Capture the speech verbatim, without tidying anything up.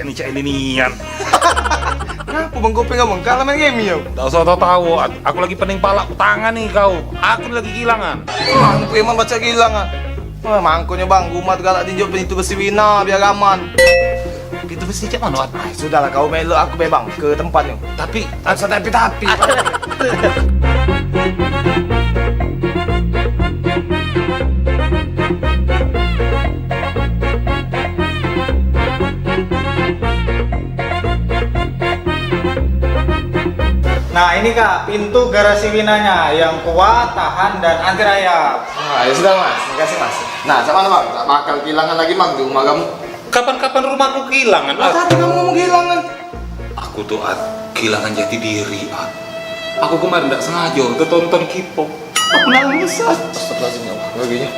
Ini cak ini nian. Ngapo Bang Kopeng, Bang? Kalah main game yo. Dak usah tau-tau, At. Aku lagi pening palak tangan ni kau. Aku ni lagi kehilangan. Wah, aku emang baca kehilangan. Wah, mangkonyo Bang, umat galak tinjok pintu besi Wina biar aman. Pintu besi cak mano, At? Ah, sudahlah, kau melo aku be Bang ke tempatnyo. Tapi, At, tapi, tapi. Nah, ini Kak, pintu garasi Winanya yang kuat, tahan, dan anti rayap. Nah, ya sudah Mas, makasih Mas. Nah, sama Bang, tak bakal kehilangan lagi Bang di rumah kamu. Kapan-kapan rumahku kehilangan, At? Tadi kamu ngomong kehilangan. Aku tuh, At, kehilangan jati diri, At. Aku kemarin ndak sengaja ketonton K-pop. Aku nangis, At. Astagfirullahaladzim, ya Allah. Lagi ya.